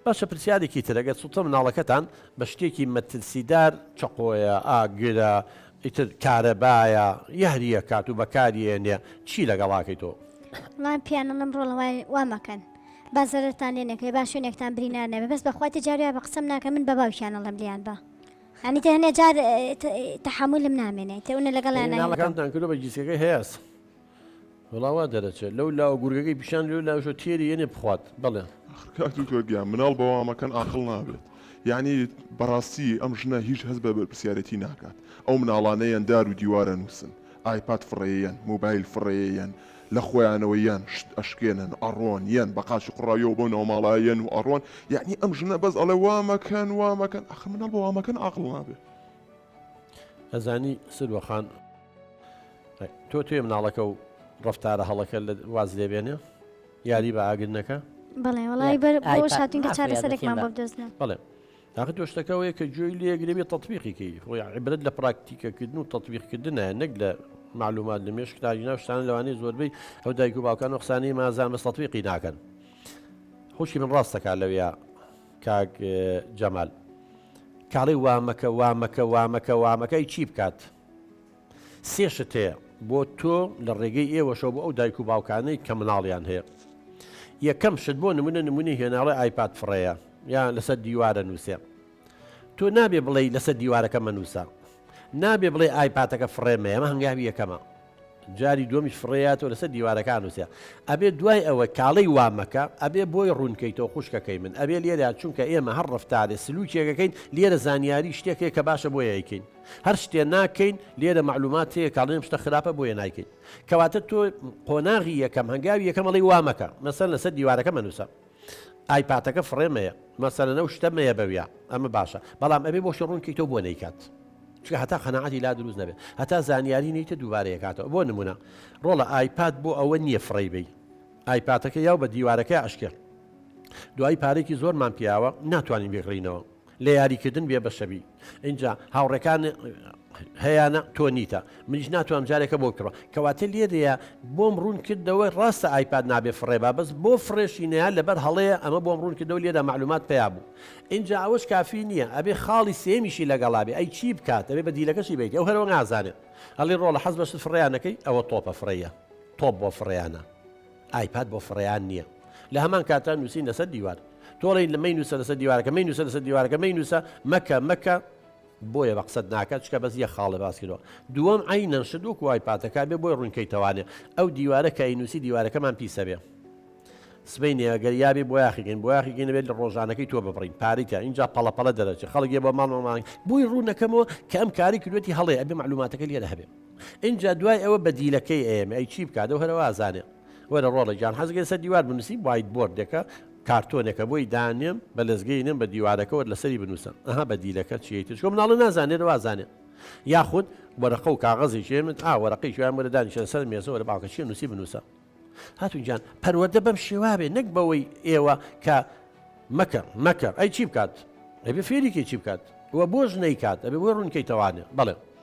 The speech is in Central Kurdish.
باشە پرسیارێکی تر ئەگەر سوتە مناڵەکەتان بە شتێکی مەترسیدار چەقۆیە ئاگرە ئیتر کارەبایە یاریەکات و بەکاریێنێ چی لەگەڵاکەی تۆ؟ وەڵا پێیان ئەڵێم ڕۆڵە وای وا مەکەن با زەرەرتان لێ نەکەوێ با شوێنێکتان برینار نەبێ بەس بەخوا تێ جاری وایە بە قسەم ناکەن من بە باوکیان ئەڵێم لێیان بە یانی تێ هەنێ جار تەحەمولم نامێنێ تێ ئەونە لەگەڵیان نایم. مناڵەکانتان کردوە بە گیسکەکەی هەیاس. وەڵا وا دەرەچێت لەو لاوە گورگەکەی پیشان لەو لاوەشەوە تێری یەنێ بخوات بەڵێ. ئاخر کاک دکتۆر گیان مناڵ بەوا مەکەن ئاقڵ نابێت یەعنی بەڕاستی ئەم ژنە هیچ هەست بە بەرپرسیارێتی ناکات ئەو مناڵانە یەن دار و دیوار ئەنوسن ئایپاد فڕێیەن مۆبایل فڕێیەن لە خۆیانەوە یەن شت ئەشکێنن ئەڕۆن یەن بە قاچی قوڕاویەوە بەو ناوماڵە یەن و ئەڕۆن یەعنی ئەم ژنە بەس ئەڵێ وا مەکەن وا مەکەن ئاخر مناڵ بە وا مەکەن ئاقڵ نابێت. ئەزانی سروە خان تۆ توێ مناڵەکە و ڕفتارە هەڵەکە لە واز لێ بێنێ یاری بە ئاگر نەکە بەڵێ وەڵی بەر بۆ شاتین کە چارەسەرێکمان بۆ بدۆزنەوە بەڵێ ئاخر تۆ شتەکە ئەوەیە کە گوێی لێگرێ بێ تەطبیقی کەی خۆی عیبرەت لە پراکتیکەکردن و تەطبیقکردنە نەک لە معلومات لە مێشک ناگینا شتانە لەوانەیە زۆربەی ئەو دایک و باوکان و قسانەی مازان بەس تەطبیقی ناکەن خوشکی من ڕاستەکە لەویا کاک جەمال کاڵی وامەکە وامەکە وامەکە وامەکە ئی چی بکات سێ شت هەیە بۆ تۆ لە ڕێگەی ئێوەشەوە بۆ ئەو دایک و باوکانەی کە مناڵیان هەیە. یەکەم شت بۆ نمونە نمونەی هێناڵێ ئایپاد فڕێیە یان لەسەر دیوارە نووسێ. تۆ نابێ بڵێی لەسەر دیوارەکە مەنووسە. نابێ بڵێ ئایپاتەکە فڕێ مەیە ئەمە هەنگاوی یەکەمە. جاری دووەمیش فڕێیاتەوە لەسەر دیوارەکە ئەنووسێ. ئەبێ دوای ئەوە کاڵەی وا مەکە ئەبێ بۆی ڕوونکەیتەوە خوشکەکەی من ئەبێ لێرە چونکە ئێمە هەر ڕەفتارێ سلوکێک ئەکەین لێرە زانیاری شتێک هەیە کە باشە بۆیە ئەیکەین. هەر شتێ ناکەین لێرە مەعلومات هەیە کە ئەڵێن شتە خراپە بۆیە نایکەین کەواتە تۆ قۆناغی یەکەم هەنگاوی یەکەم ئەڵێی وا مەکە مەسەن لەسەر دیوارەکە مەنووسە ئایپاتەکە فڕێ مەیە مەسەلەن ئەو شتە مەیە بەویا ئەمە باشە بەڵام ئەبێ بۆشی ڕوون کەیتەوە بۆ نەیکات چونکە هەتا قەناعەتی لا دروست نەبێت هەتا زانیاری نیتە دووبارە یەکاتەوە بۆ نمونە ڕۆڵە ئایپاد بۆ ئەوە نییە فڕێی بەی ئایپاتەکە یاو بە دیوارەکە ئەشکێ دوایی پارێکی زۆرمان پیاوە ناتوانین بێکڕینەوە لە یاریکردن بێ بەشەبی ئینجا هاوڕێکان هەیانە تۆ نیتە منیش ناتوانم جارێکە بۆ بکڕم کەواتە لێرەیە بۆم ڕوون کردەوە ڕاستە ئایپاد نابێ فڕێ با بەس بۆ فڕێشی نەیە لەبەر هەڵەیە ئەمە بۆم ڕوون کردەوە لێرە معلومات پەیا بوو ئینجا ئەوەش کافی نییە ئەبێ خاڵی سێمیشی لەگەڵا بێ ئەی چی بکات ئەبێ بە دیلەکەشی بیت ئەو هەرەوە نازانێ ئەڵی ڕۆڵە حەز بە شت فڕێیانەکەی ئەوە تۆپە فڕێیە تۆپ بۆ فڕێیانە ئایپاد بۆ فڕێیان نییە لە هەمان کاتا نووسین لەسەر دیوار تۆڵی لە مەینوسە لەسەر دیوارەکە مەینوسە لەسەر دیوارەکە مەینوسە مەکە مەکە بۆیە بە قسەت ناکات چکە بەس یەک خاڵێ باس کردەوە دووەم عەینەن شت وەکو ئایپاتەکە بێ بۆی ڕوونکەیتەوانێ ئەو دیوارە کە ئەینوسی دیوارەکەمان پیسە بێ سبەینێ ئەگەر یابێ بۆیاخی کەین بۆیاخی کەین ئەبێت لە ڕۆژانەکەی تۆ ببڕین پارەی تیا ئینجا پەڵە پەڵە دەرەچێ خەڵک یە بۆ ماڵ ماڵ بۆی ڕوونەکەمەوە کە ئەم کاری کردوێتی هەڵەیە ئەبێ مەعلوماتەکە لێرە هەبێ ئینجا دوای ئەوە بەدیلەکەی ئەیەمێ ئەی چی بکات ئەو هەرەوە ئازانێ وەرە ڕۆڵە گیان حەزگەی لەسەر دیوار بنووسی whiteboard ێکە کارتۆنێکە بۆی دانێم بە لەزگەی نێم بە دیوارەکە وەر لەسەری بنووسە ئەها بەدیلەکە چیەتی چکۆ مناڵە نازانێت وازانێ یاخود وەرەقە و کاغەزێکی من ئا وەرەقەی شویان وەرە دانیشە لەسەر مێزە وەرە باوکە چیە نووسی بنووسە هاتوون گیان پەروەردە بەم شێوا بێ نەک بەوەی ئێوە کە مەکە مەکە ئەی چی بکات ئەبێ فێریکەی چی بکات و بۆش نەیکات ئەبێ بۆی ڕوونکەیتەوانێ بەڵێ.